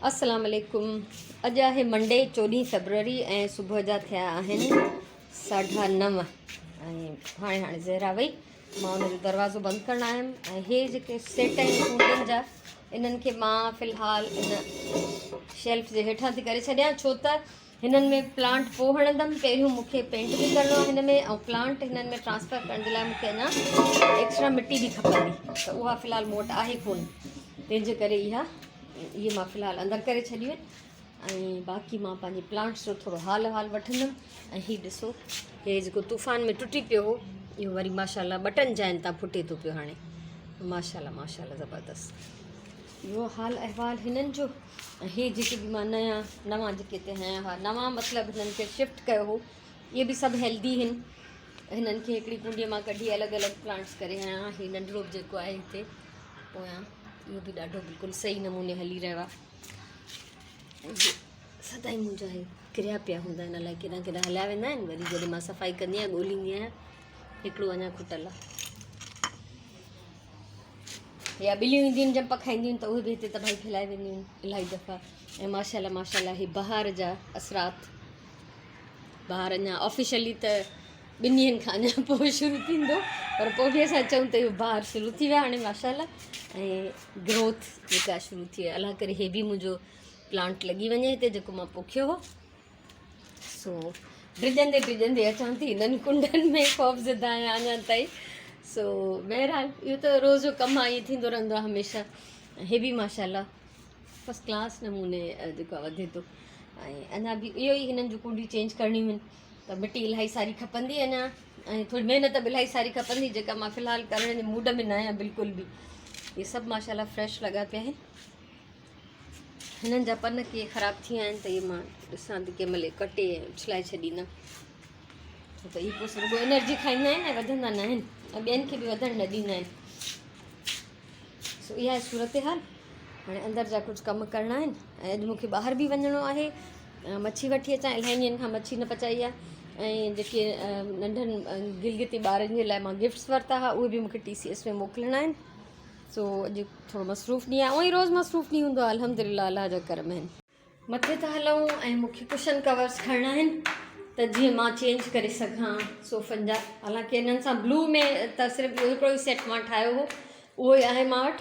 السلام عليڪم اڄ آهي منڊي چوڏهين فيبروري ۽ صبح جا ٿيا آهن ساڍا نو ۽ هاڻي هاڻي زهرا وئي مان ان جو دروازو بند ڪرڻ آيم ۽ هي جيڪي سيٽ آهن ڪونڊين جا انهن کي مان في الحال ان شيلف جي هيٺان ٿي ڪري ڇڏيان ڇو ته هنن ۾ پلانٽ پوء هڻندم پهريون مون کي پينٽ به ڪرڻو آهي هن ۾ ۽ پلانٽ هنن ۾ ٽرانسفر ڪرڻ جي لاء مون کي اڃا ايڪسٽرا مٽي به کپندي ته اها في الحال مون وٽ آهي ڪونه تنهن جي ڪري اها اهي مان في الحال اندر ڪري ڇڏيون آهن ۽ باقي مان پنهنجي پلانٽس جو ٿورو حال احوال وٺندم ۽ هي ڏسو هي جيڪو طوفان ۾ ٽٽي پيو هو اهو وري ماشاء الله ٻٽن جاين تان ڦٽي ٿو پيو هاڻي ماشاء الله ماشاء الله زبردست اهو حال احوال هنن جو ۽ هي جيڪي به مان نيا نوان جيڪي هتي هنيا هئا نوان مطلب هنن کي شفٽ ڪيو هو اهي به سڀ هيلدي هن هنن کي هڪڙي ڪونڊي مان ڪڍي الڳ الڳ پلانٽس ڪري هنيا هي ننڍڙو به جيڪو آهي هتي پويان اهو به ڏاڍو بلڪل صحيح نموني هلي رهيو آهي سدائين منهنجا هي ڪريا پيا هوندا آهن الائي ڪيڏانهن ڪيڏانهن هليا ويندا آهن وري جڏهن مان صفائي ڪندي آهيان ڳوليندي آهيان هڪڙو اڃا کٽل آهي يا ٻليون اينديون آهن جمپ کائينديون آهن ته اهي به هتي تباهي ڦهلائي وينديون آهن الاهي دفعا ۽ ماشاء الله ماشاء الله هي بهار جا اثرات بهار اڃا آفيشلي ته ٻن ڏينهن کان اڃا پوء شروع ٿيندو پر پوء به اسان چئون ته اهو بهار شروع ٿي ويا هاڻي ماشاء الله ۽ گروٿ جيڪا شروع ٿي وئي الله ڪري هي به منهنجو پلانٽ لڳي وڃي هتي جيڪو مان پوکيو هو سو ڊڄندي ڊڄندي اچان ٿي هنن ڪنڊن ۾ خوف زده آهيان اڃا تائين سو بهرحال اهو ته روز جو ڪم آهي ائين ٿيندو رهندو آهي هميشه هي به ماشاء الله فرسٽ ڪلاس نموني جيڪو آهي وڌي ٿو ۽ اڃا به اهو ئي هنن جون ڪنڊيون چينج ڪرڻيون آهن ته مٽي الاهي ساري کپندي اڃا ۽ ٿوري محنت به الاهي ساري کپندي جيڪا مان في الحال ڪرڻ جي موڊ ۾ نه آهيان بلڪل به اهي سڀ ماشاء الله فريش لڳا پيا آهن هنن جا پن ڪي خراب ٿي ويا آهن ته اهي مان ڏسان ٿي ڪنهن مهل ڪٽي ۽ اڇلائي ڇڏيندم ڇو ته اهي پوء رڳو انرجي کائيندا آهن ۽ وڌندا نه آهن ۽ ٻين کي به وڌڻ نه ڏيندا آهن سو اها آهي صورتحال هاڻي اندر جا ڪجهه ڪم ڪرڻا آهن ۽ اڄ مونکي ٻاهر به وڃڻو آهي مڇي وٺي اچان الاهي ڏينهن کان مڇي نه پچائي آهي ۽ جيڪي ننڍن گلگتي ٻارن جي لاء مان گفٽس ورتا هئا اهي به مونکي ٽي سي ايس ۾ موڪلڻا آهن سو اڄ ٿورو مصروف ڏينهن آهي اونئن ئي روز مصروف ڏينهن هوندو آهي الحمد لله الله جا ڪرم آهن. مٿي ٿا هلون ۽ مون کي ڪشن ڪورس کڻڻا آهن ته جيئن مان چينج ڪري سگهان صوفن جا حالانڪه انهن سان بلو ۾ ته صرف اهو هڪڙو ئي سيٽ مان ٺاهيو هو اهو ئي آهي مان وٽ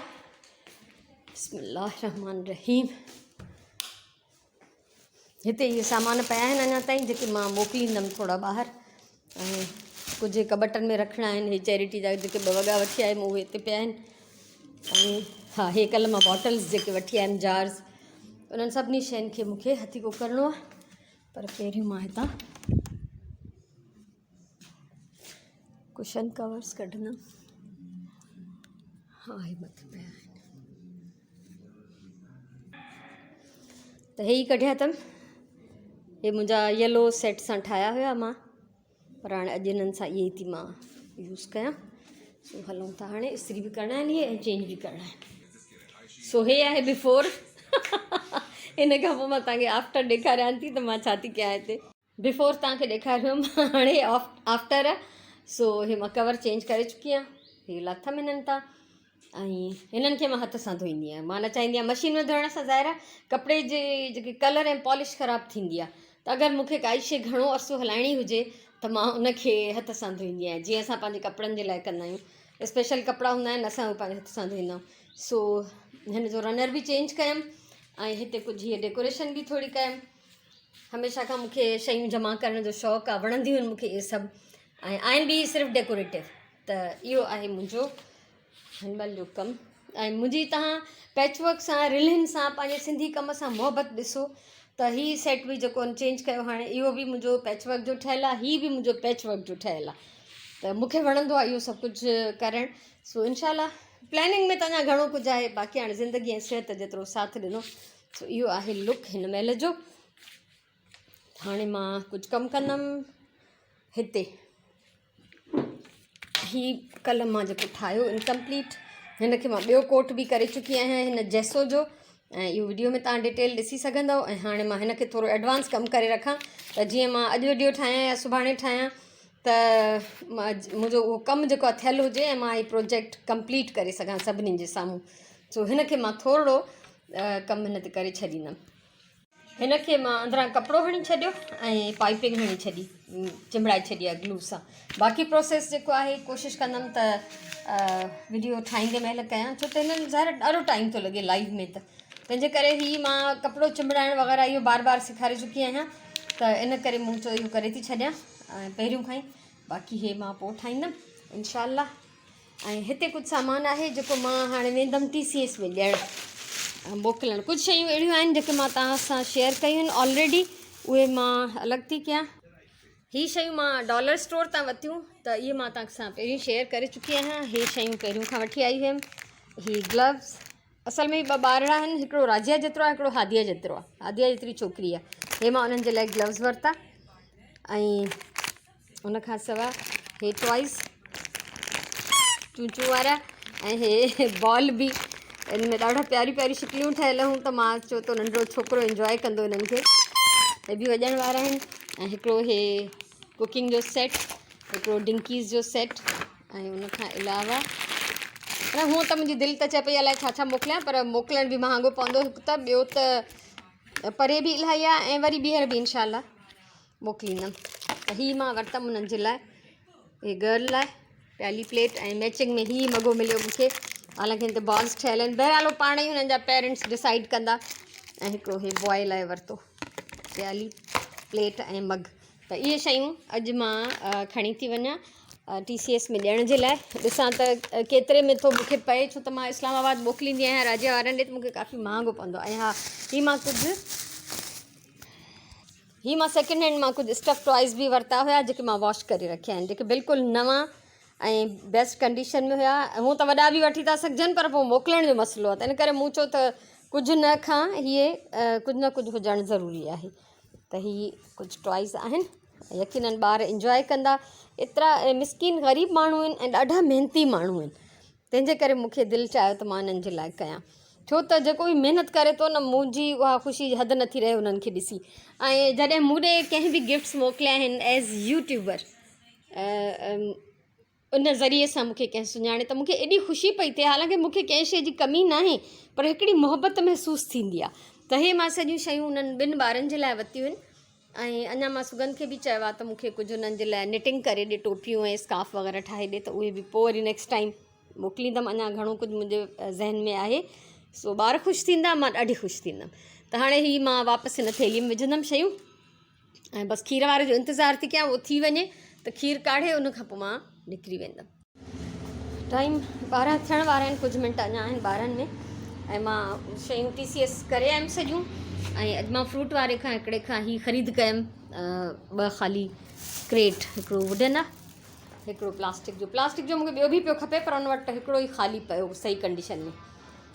بسم الله الرحمن الرحيم هتي اهي سامان پيا آهن اڃا تائين جيڪي مان موڪليندم ٿورا ٻاهر ۽ ڪجهه ڪٻٽن ۾ رکڻا آهن هي چيريٽي جا جيڪي ٻه وڳا وٺي آيم اهي هتي پيا آهن ۽ ها هي ڪلهه مان باٽلز جيڪي وٺي آيم جارز انهن سڀني شين کي مونکي هٿيڪو ڪرڻو آهي پر پهريون مان هتان ڪشن ڪورس ڪڍندم ها هي مٿي پيا آهن ته هي ئي ڪڍيا اٿم هي منهنجا يلو سيٽ سان ٺاهيا هيا مان پر هاڻي اڄ هنن سان اهي ئي ٿي مان يوز ڪيان سو هلون ٿا هاڻي استري به ڪرڻا آهن اهي ۽ چينج به ڪرڻا آهن سو هي آهي بفور ان کان پوء مان توهان کي آفٽر ڏيکاريان ٿي ته مان ڇا ٿي ڪيان هتي بفور توهان کي ڏيکاريم هاڻي آفٽر سو هي مان ڪور چينج ڪري چڪي آهيان هي لاٿم هنن تان ۽ هنن کي مان هٿ سان ڌوئيندي آهيان مان نه چاهيندي آهيان مشين ۾ ڌوئڻ سان ظاهر آهي ڪپڙي جي جيڪي ڪلر ۽ پالش خراب ٿيندي آهي ته اگر مون کي ڪائي شي گهڻو عرصو هلائڻي هجي ته مان ان کي هٿ سان ڌوئيندي آهيان جيئن اسان پنهنجي ڪپڙن جي لاء ڪندا آهيون اسپيشل ڪپڙا هوندا آهن اسان اهي پنهنجي هٿ سان ڌوئيندا آهيون سو هن جو رنر به چينج ڪيم ۽ هتي ڪجهه هيء ڊيڪوريشن به ٿوري ڪيم هميشه کان مون کي شيون جمع ڪرڻ جو شوق آهي وڻنديون آهن مون کي اهي سڀ ۽ آهن به صرف ڊيڪوريٽو ته اهو آهي منهنجو هن مهل جو ڪم ۽ منهنجي تهان پيچ ورڪ سان رلين سان پنهنجي سنڌي ڪم سان محبت ڏسو ته هي سيٽ به جيڪو چينج ڪيو هاڻي اهو به منهنجو پيچ ورڪ جو ٺهيل آهي هي به منهنجو پيچ ورڪ جو ٺهيل آهي ته مون کي وڻندو آهي اهو سڀ ڪجهه ڪرڻ سو انشاء الله پلاننگ ۾ ته اڃا گهڻو ڪجهه آهي باقي هاڻي زندگي ۽ صحت جيترو ساٿ ڏنو سو اهو آهي لڪ هن مهل جو هاڻي مان ڪجهه ڪم ڪندم هتي هي ڪلهه مان جيڪو ٺاهيو انڪمپليٽ هن کي مان ٻيو ڪوٽ به ڪري چڪي آهيان هن جيسو جو ۽ اهو وڊيو ۾ تان ڊيٽيل ڏسي سگهندو ۽ هاڻي مان هن کي ٿورو ايڊوانس ڪم ڪري رکان ته جيئن مان اڄ وڊيو ٺاهيان يا سڀاڻي ٺاهيان ته منهنجو اهو ڪم جيڪو آهي ٿيل هجي ۽ مان هي پروجيڪٽ ڪمپليٽ ڪري سگهان سڀني جي سامهون سو هن کي مان ٿورڙو ڪم هن تي ڪري ڇڏيندم. هن کي مان اندران ڪپڙو هڻي ڇڏيو ۽ پائپنگ هڻي ڇڏي چنبڙائي ڇڏي آهي گلو سان. باقي پروسيس جيڪو آهي ڪوشش ڪندم ته وڊيو ٺاهيندي مهل ڪيان ڇو ته هن ظاهر ڏاڍو ٽائيم ٿو لڳي لائيو ۾ ته تنهنجي ڪري هي مان ڪپڙو چنبڙائڻ وغيره اهو بار بار سيکاري چڪي آهيان ته ان ڪري مون چيو اهو ڪري ٿي ڇڏيان ۽ پهريون کان ئي باقي هي مان پوء ٺاهيندم انشاء الله. ۽ هتي ڪجهه سامان آهي جيڪو مان هاڻي ويندم ٽي سي ايس ۾ ڏيڻ موڪلڻ ڪجهه شيون اهڙيون آهن جيڪي مان توهان سان شيئر ڪيون آهن آلريڊي اهي مان الڳ ٿي ڪيان. هي شيون مان ڊالر اسٽور تان ورتيون ته اهي مان توهان سان پهريون شيئر ڪري چڪي آهيان. هي شيون پهريون کان وٺي آئي هيم. هي گلوز اصل ۾ ٻه ٻارڙا آهن هڪڙو راجيا جيترو آهي هڪڙو هاديا جيترو آهي هاديا جيتري ڇوڪري آهي. هي مان انهن جي لاء گلوز ورتا ۽ ان کان سواء هي ٽوائز چونچون وارا ۽ هي بال به ان ۾ ڏاڍا پياريون پياريون شڪليون ٺهيل هيون ته مان چيو ته ننڍڙو ڇوڪرو انجواء ڪندو انهن کي هي به وڄڻ وارا آهن ۽ هڪڙو هي ڪوڪنگ جو سيٽ هڪڙو ڊنڪيز جو سيٽ ۽ ان کان علاوه پر هونء ته منهنجي دل ته چئي پئي الائي ڇا ڇا موڪليان پر موڪلڻ به مهانگو پوندو هڪ ته ٻيو ته پري به الاهي آهي ۽ وري ٻيهر به انشاء الله موڪليندم ته هي مان ورتم انهن جي لاء هي گرل لاء پيالي پليٽ ۽ ميچنگ ۾ هي مڳو مليو مونکي حالانڪه هن تي بالز ٺهيل آهن بهرحال هو پاڻ ئي انهن جا پيرنٽس ڊسائيڊ ڪندا ۽ هڪڙو هي بواء لاء ورتو پيالي پليٽ ۽ مگ ته اهي شيون اڄ مان کڻي ٿي وڃان ٽي سي ايس ۾ ڏيڻ جي لاء ڏسان ته ڪيتري ۾ ٿو مونکي پئي ڇو ته مان اسلام آباد موڪليندي آهيان راجا وارن ڏي ته مونکي ڪافي مهانگو پوندو ۽ ها هي مان ڪجهه هي مان سيڪنڊ هينڊ مان ڪجهه اسٽف ٽوائز به ورتا هيا جيڪي مان واش ڪري رکيا آهن جيڪي بلڪل نوان ۽ بيسٽ ڪنڊيشن ۾ هيا هونء ته وڏا به وٺي ٿا سگهجن پر پوء موڪلڻ جو مسئلو آهي ته ان ڪري مون چيو ته ڪجهه نه کان هيء ڪجهه نه ڪجهه هجڻ ضروري آهي ته هي ڪجهه ٽوائز آهن يقينن ٻار انجواء ڪندا ايترا مسڪين غريب ماڻهو آهن ۽ ڏاڍا محنتي ماڻهو آهن تنهن جي ڪري مون کي دل چاهيو ته مان انهن جي لاء ڪيان. ڇو ته جيڪو به محنت ڪري ٿو نه منهنجي اها خوشي جي حد نٿي رهي انهن کي ڏسي ۽ جڏهن مون ڏي ڪنهن به گفٽس موڪليا آهن ايز يوٽيوبر ان ذريعي سان مون کي ڪنهن سڃاڻي ته مون کي ايڏي خوشي پئي ٿئي حالانڪه مون کي ڪنهن شيء جي ڪمي ناهي پر هڪڙي محبت محسوس ٿيندي آهي ته هي مان سڄيون شيون انهن ٻن ٻارن جي لاء ورتيون آهن ۽ اڃا مان سگنڌ کي به چيو آهي ته مون کي ڪجهه انهن جي لاء نٽنگ ڪري ڏي ٽوپيون ۽ اسڪارف وغيره ٺاهي ڏي ته اهي به پوء وري نيڪسٽ ٽائيم موڪليندم اڃا گهڻو ڪجهه منهنجي ذهن ۾ آهي سو ٻار خوش ٿيندا مان ڏاڍي خوش ٿيندم ته هاڻي هي مان واپس هن ٿيلهي ۾ وجهندم شيون ۽ بس کير واري جو انتظار ٿي ڪيان اهو ٿي وڃي ته کير ڪاڙهي ان کان پوء مان نڪري ويندم. ٽائيم 12 ٿيڻ وارا آهن ڪجهه منٽ اڃا آهن 12 ۾ ۽ مان شيون ٽي سي ايس ڪري آيم سڄيون ۽ اڄ مان فروٽ واري کان هڪڙي کان هي خريد ڪيم ٻه خالي ڪريٽ هڪڙو ووڊن آ هڪڙو پلاسٽڪ جو پلاسٽڪ جو مونکي ٻيو به پيو کپي پر ان وٽ هڪڙو ئي خالي پيو صحيح ڪنڊيشن ۾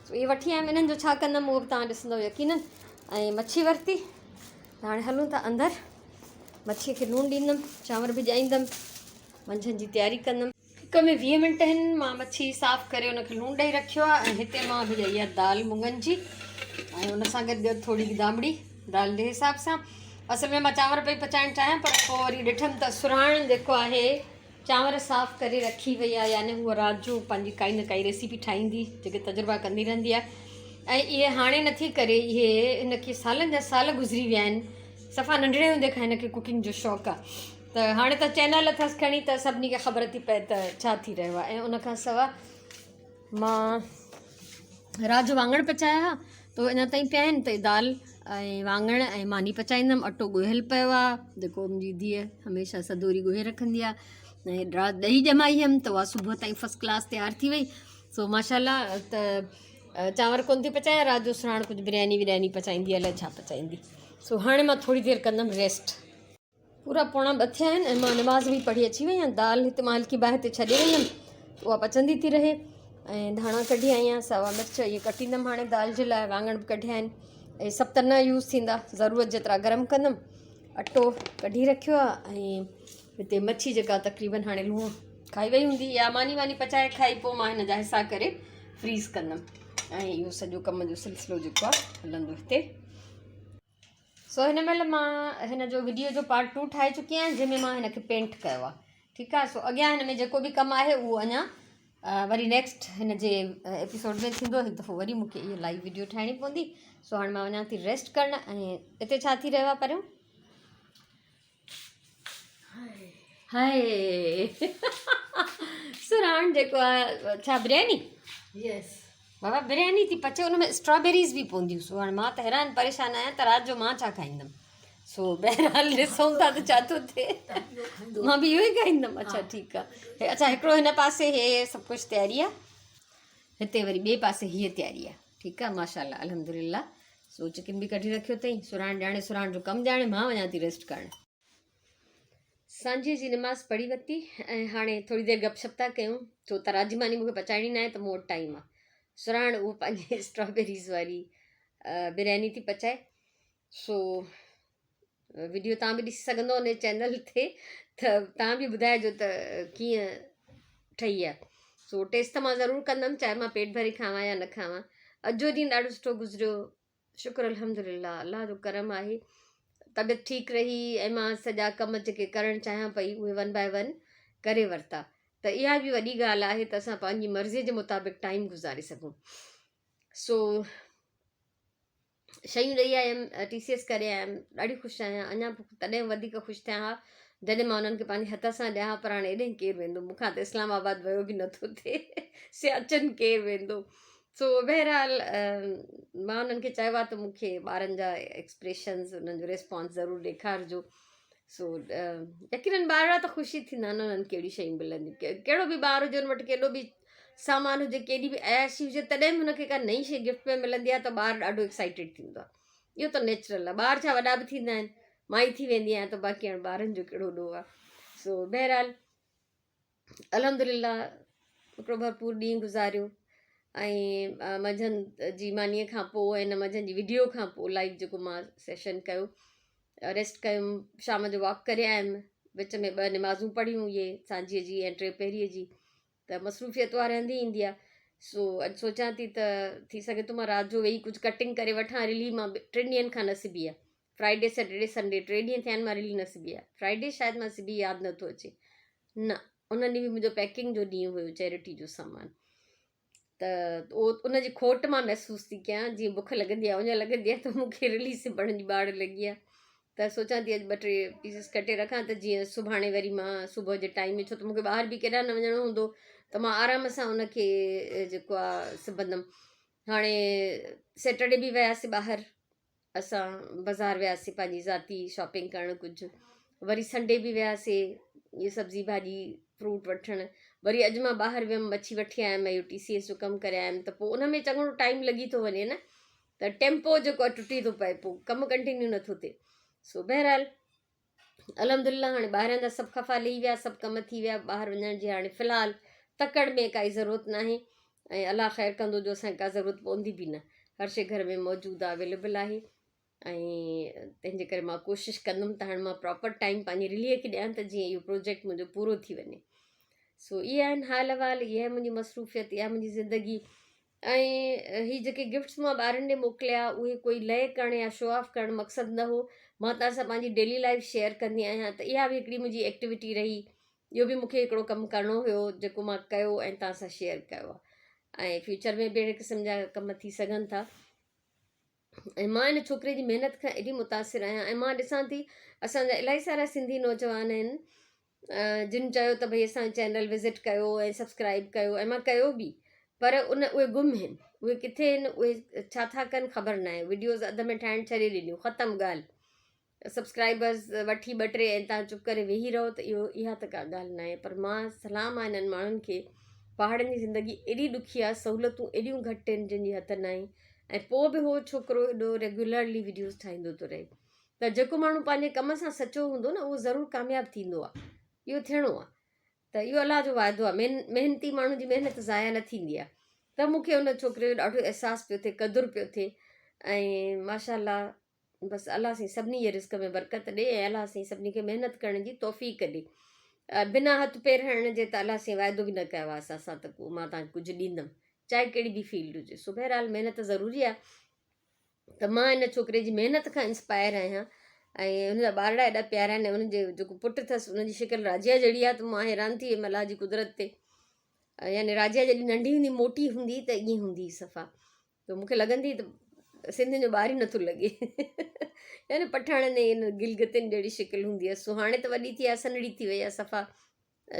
سو اهي وٺي آيم انهن جو ڇا ڪندم اهو به توهان ڏسندو يقينن ۽ مڇي ورتي ته هاڻي هلون ٿا اندر مڇي کي لوڻ ڏيندم چانور ڀڄائيندم منجهند جي تياري ڪندم. هڪ ۾ 20 منٽ آهن. مان مڇي صاف ڪري ان کي لوڻ ڏئي رکيو آهي ۽ هتي مان ڀڄائي آهي دال مڱن جي ۽ ان سان گڏ ٻيو ٿوري دامڙي دال جي حساب سان. اصل ۾ مان چانور پئي پچائڻ چاهيان پر پوء وري ڏٺم ته سرهاڻ جيڪو آهي چانور صاف ڪري رکي وئي آهي يعني هوء رات جو پنهنجي ڪائي نه ڪائي ريسيپي ٺاهيندي جيڪي تجربا ڪندي رهندي آهي ۽ اهي هاڻي نٿي ڪري اهي هن کي سالن جا سال گذري ويا آهن صفا ننڍڙي هوندي کان هن کي ڪوڪنگ جو شوق آهي ته هاڻي ته چينل اٿس کڻي ته سڀني کي خبر ٿي پئي ته ڇا ٿي رهيو آهي ۽ ان کان سوا مان رات جو واڱڻ پچايا ها ته اڃا تائين پيا آهن ته دال ۽ واڱڻ ۽ ماني پچائيندم اٽو ڳوهيل پيو آهي جيڪو منهنجي ڌيء هميشه سدوري ڳوهي رکندي آهي ۽ رات ڏهي ڄمائي هيم ته اها صبح تائين فرسٽ ڪلاس تيار ٿي وئي سو ماشاء الله ته چانور ڪونه ٿي پچايان رات جو سراڻ ڪجهه برياني ورياني پچائيندي الائي ڇا پچائيندي سو هاڻي مان ٿوري دير ڪندم ريسٽ پورا پوڻا ٻه ٿيا آهن ۽ مان نماز به پڙهي اچي وئي آهيان دال هتي مان هلڪي باهه تي ڇڏي وئي هيم اها پچندي ٿي رهي ۽ ڌاڻا ڪڍي آئي آهيان ساوا مرچ اهي ڪٽيندم هاڻي دال جي لاء واڱڻ به ڪڍيا آهن اهي سڀ ته نه يوز ٿيندا ضرورت جيترا گرم ڪندم اٽو ڪڍي رکيو آهي ۽ هتي مڇي جيڪا تقريبن هاڻي لوڻ کائي وئي هوندي يا ماني واني پچائي کائي پوء مان هن جا حصا ڪري فريز ڪندم ۽ اهو سڄو ڪم جو سلسلو جيڪو آهي هلندو هتي. سو هن مهل مان هن جو وڊيو جو پارٽ 2 ٺاهي چڪي آهيان جنهن ۾ مان هن کي پينٽ ڪيو آهي ٺيڪ آهي سو اڳيان هن ۾ جيڪو به ڪم آهي اهو اڃا وري نيڪسٽ هن جي ايپيسوڊ ۾ ٿيندو هڪ دفعو وري مونکي اهو لائيو ويڊيو ٺاهڻي پوندي. سو هاڻي مان وڃان ٿي ريسٽ ڪرڻ. ۽ اتي ڇا ٿي رهيو آهي پريون؟ هاء سراڻ جيڪو آهي ڇا برياني؟ يس بابا برياني ٿي پچي ان ۾ اسٽرابيريز به پونديون. سو هاڻي مان ته حيران پريشان آهيان ته رات جو مان ڇا کائيندم. سو بهرحال ڏسون ٿا ته ڇا ٿو ٿئي. مان به اهو ئي کائيندم. اڇا ٺيڪ آهي. اڇا هڪڙو هن پاسي هي سڀ ڪجهه تياري آهي، هتي وري ٻئي پاسي هيء تياري آهي. ٺيڪ آهي ماشاءالله الحمدلله. سو چڪن به ڪڍي رکيو اٿئي. سراڻ ڄاڻي سراڻ جو ڪم ڄاڻي، مان وڃان ٿي ريسٽ ڪرڻ. سانجهيء جي نماز پڙهي ورتي ۽ هاڻي ٿوري دير گپ شپ ٿا ڪيون، ڇو ته رات جي ماني مون کي پچائڻي ناهي ته مون وٽ ٽائيم آهي. سراڻ اهو پنهنجي اسٽرابيريز واري برياني ٿي پچائي. سو وڊيو تان به ڏسي سگهندو ان چينل تي ته تان به ٻڌائجو ته ڪيئن ٺهي آهي. سو ٽيسٽ ته مان ضرور ڪندم، چاهي مان پيٽ ڀري کاوان يا نه کاوان. اڄ جو ڏينهن ڏاڍو سٺو گذريو، شڪر الحمدلله، الله جو ڪرم آهي. طبيعت ٺيڪ رهي ۽ مان سڄا ڪم جيڪي ڪرڻ چاهيان پئي اهي ون باء ون ڪري ورتا، ته اها به وڏي ڳالهه آهي ته اسان پنهنجي مرضي جي مطابق ٽائيم گذاري سگهون. سو شيون ڏئي آيم، ٽي سي ايس ڪري آيم، ڏاڍي خوش آهيان. اڃا به تڏهن وڌيڪ خوش ٿيان ها جڏهن مان انهن کي پنهنجي هٿ سان ڏيان ها، پر هاڻي ايڏانهن ڪير ويندو، مون کان ته اسلام آباد ويو به نٿو ٿئي، سياچن ڪير ويندو. سو بهرحال مان انهن کي چيو آهي ته مون کي ٻارن جا ايڪسپريشنز، انهن جو ريسپانس ضرور ڏيکارجو. سو يقينن ٻارڙا ته خوش ئي ٿيندا نه، انهن کي اهڙيون شيون ملنديون. ڪهڙو به ٻار هجي، ان وٽ ڪيڏو به سامان هجي، ڪيڏي به عياشي هجي، تڏهن به هن کي ڪا نئين شيء گفٽ ۾ ملندي آهي ته ٻار ڏاڍو ايڪسائيٽيڊ ٿيندو آهي. اهو ته نيچرل آهي. ٻار ڇا وڏا به ٿيندا آهن، مان ئي ٿي ويندي آهيان ته باقي هاڻي ٻارن جو ڪهڙو ڏوهه آهي. سو بهرحال الحمدلله هڪڙو ڀرپور ڏينهن گذاريو ۽ منجهند جي مانيء کان پوء ۽ ان منجهند جي وڊيو کان پوء لائيو جيڪو مان سيشن ڪيو، ريسٽ ڪيم، شام جو واڪ ڪري آيم، وچ ۾ ٻه نمازون پڙهيون اهي سانجهيء جي ۽ ٽي پهريء جي، ته مصروفيت اها رهندي ايندي آهي. سو اڄ سوچان ٿي ته ٿي سگهي ٿو مان رات جو ويهي ڪجهه ڪٽنگ ڪري وٺان. رلي مان ٽن ڏينهن کان نه سبي آهي، فرائيڊي سيٽرڊي سنڊي ٽي ڏينهن ٿيا آهن مان رلي نه سبي آهي. فرائيڊي شايد مان سبي، ياد نٿو اچي، نه ان ڏينهن به منهنجو پيڪنگ جو ڏينهن هيو، چيرٽي جو سامان، ته اهو ان جي کوٽ مان محسوس ٿي ڪيان. جيئن بک لڳندي آهي اڃ لڳندي آهي، ته مون کي رلي سبڻ جي ٻاڙ لڳي آهي. ته سوچان ٿي اڄ ٻه ٽي پيسز ڪٽي رکان ته جيئن سڀاڻي وري مان صبح جي ٽائيم ۾، ڇو ته مون کي ٻاهر به ڪيڏانهن نه وڃڻو هوندو ته مان آرام سان ان کي جيڪو آهي سبندم. هاڻي سيٽرڊي به وياسي ٻاهر، اسان بازار وياسي پنهنجي ذاتي شاپنگ ڪرڻ ڪجهه، وري سنڊي به وياسي اهي سبزي ڀاڄي فروٽ وٺڻ، وري اڄ مان ٻاهر ويم مڇي وٺي آيم، اهو ٽي سي ايس جو ڪم ڪري آيم، ته پوء ان ۾ چڱو ٽائيم لڳي ٿو وڃي نه، ته ٽيمپو جيڪو آهي ٽٽي ٿو پئي، پوء ڪم ڪنٽينيو نٿو ٿئي. سو بهرحال الحمدلله هاڻي ٻاهريان جا سڀ خفا لهي ويا، سڀ ڪم ٿي ويا، ٻاهر وڃڻ جي هاڻي في الحال تڪڙ ۾ ڪائي ضرورت ناهي ۽ الله خير ڪندو جو اسان کي ڪا ضرورت پوندي به نه. هر شيء گهر ۾ موجود آهي، اويليبل آهي ۽ تنهن جي ڪري مان ڪوشش ڪندم ته هاڻي مان پراپر ٽائيم پنهنجي رليء کي ڏيان ته جيئن اهو پروجيڪٽ منهنجو پورو ٿي وڃي. سو اهي آهن حال احوال، اها آهي منهنجي مصروفيت، اها منهنجي زندگي. ۽ هي جيڪي گفٽس مان ٻارن ڏي موڪليا اهي ڪوئي لئه ڪرڻ يا شو آف ڪرڻ مقصد نه هو. مان توهان سان پنهنجي ڊيلي لائف شيئر ڪندي آهيان ته اها به هڪڙي منهنجي ايڪٽيوٽي رهي. اهو به مونکي هڪڙو ڪم ڪرڻو هيو جيڪو مان ڪيو ۽ توهان سان شيئر ڪيو آهي ۽ فيوچر ۾ به اهڙي قسم جا ڪم ٿي سگهن ٿا. ۽ مان ان ڇوڪري جي محنت کان ايڏي متاثر آهيان ۽ مان ڏسان ٿي اسان جا الاهي سارا سنڌي نوجوان آهن جن چيو ته ڀئي اسان چينل وزٽ ڪيو ۽ سبسڪرائب ڪيو ۽ مان ڪيو به، پر ان اهي گم آهن، اهي ڪٿي آهن، اهي ڇا ٿا ڪن خبر ناهي. وڊيوز اڌ ۾ ٺاهڻ ڇڏي ڏنيون، ختم ڳالهه. سبسڪرائبرز وٺي ٻه ٽي ۽ تان چپ ڪري ويهي رهو ته اهو اها ته ڪا ڳالهه ناهي. پر مان سلام آهي انهن ماڻهن کي، پهاڙن جي زندگي ايڏي ڏکي آهي، سهولتون ايڏيون گهٽ آهن جن جي حد ناهي ۽ پوء به هو ڇوڪرو ايڏو ريگيولرلي وڊيوز ٺاهيندو ٿو رهي. ته جيڪو ماڻهو پنهنجي ڪم سان سچو هوندو نه اهو ضرور ڪامياب ٿيندو آهي. اهو ٿيڻو آهي ته اهو الله جو واعدو آهي. محنتي ماڻهو جي محنت ضايع نه ٿيندي آهي. ته مون کي ان ڇوڪري جو ڏاڍو احساس پيو ٿئي، قدر پيو ٿئي ۽ ماشاء الله بس الله سائين سڀني جي رزق ۾ برڪت ڏي ۽ الله سائين سڀني کي محنت ڪرڻ جي توفيق ڏي. بنا هٿ پير هڻڻ جي ته الله سائين واعدو به نه ڪيو آهي اسان سان ته ڪو مان توهان کي ڪجهه ڏيندم، چاهي ڪهڙي به فيلڊ هجي. سو بهرحال محنت ضروري آهي. ته مان ان ڇوڪري جي محنت کان انسپائر آهيان ۽ ان جا ٻارڙا ايڏا پيارا آهن ۽ ان جي جيڪو پٽ اٿس ان جي شڪل راجيا جهڙي آهي ته مان حيران ٿي ويم الله جي قدرت تي. يعني راجيا جڏهن ننڍي هوندي موٽي هوندي ته ائين هوندي صفا ته مونکي لڳندي ته سنڌين جو ٻار ئي نٿو لڳي يعني پٺاڻن ۽ ان گلگتين جهڙي شڪل هوندي آهي سو هاڻي ته وڏي ٿي آهي سنهڙي ٿي وئي آهي صفا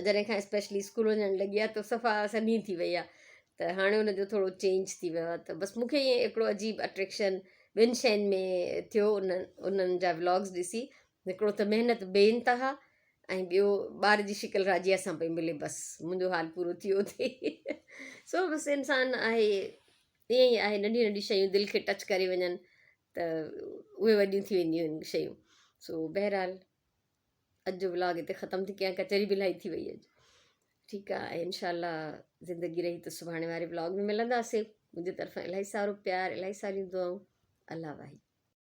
جڏهن کان اسپيشلي اسڪول وڃڻ لڳي آهي ته صفا سنهي ٿي وئي آهي ته هاڻي ان جو ٿورو چينج ٿي ويو آهي ته بس مونکي ائين هڪڙو عجيب اٽريڪشن ٻن شين ۾ ٿيو انهن انهن جا ولاگس ڏسي هڪڙو ته محنت بي انتها ۽ ٻيو ٻار جي شڪل راجيا سان پئي ملي بس منهنجو حال پورو ٿي ويو ٿي سو بس انسان آهي ائين ئي آهي ننڍيون ننڍيون شيون دل کي ٽچ ڪري وڃن ته اهي وڏيون ٿي وينديون آهن شيون سو بهرحال اڄ جو ولاگ هتي ختم ٿي ڪيان ڪچهري به الاهي ٿي وئي اڄ ٺيڪ آهي ۽ انشاء الله زندگي رهي ته سڀاڻي واري ولاگ ۾ ملنداسين منهنجي طرفان الاهي سارو پيار الاهي ساريون دعائون الله واهي.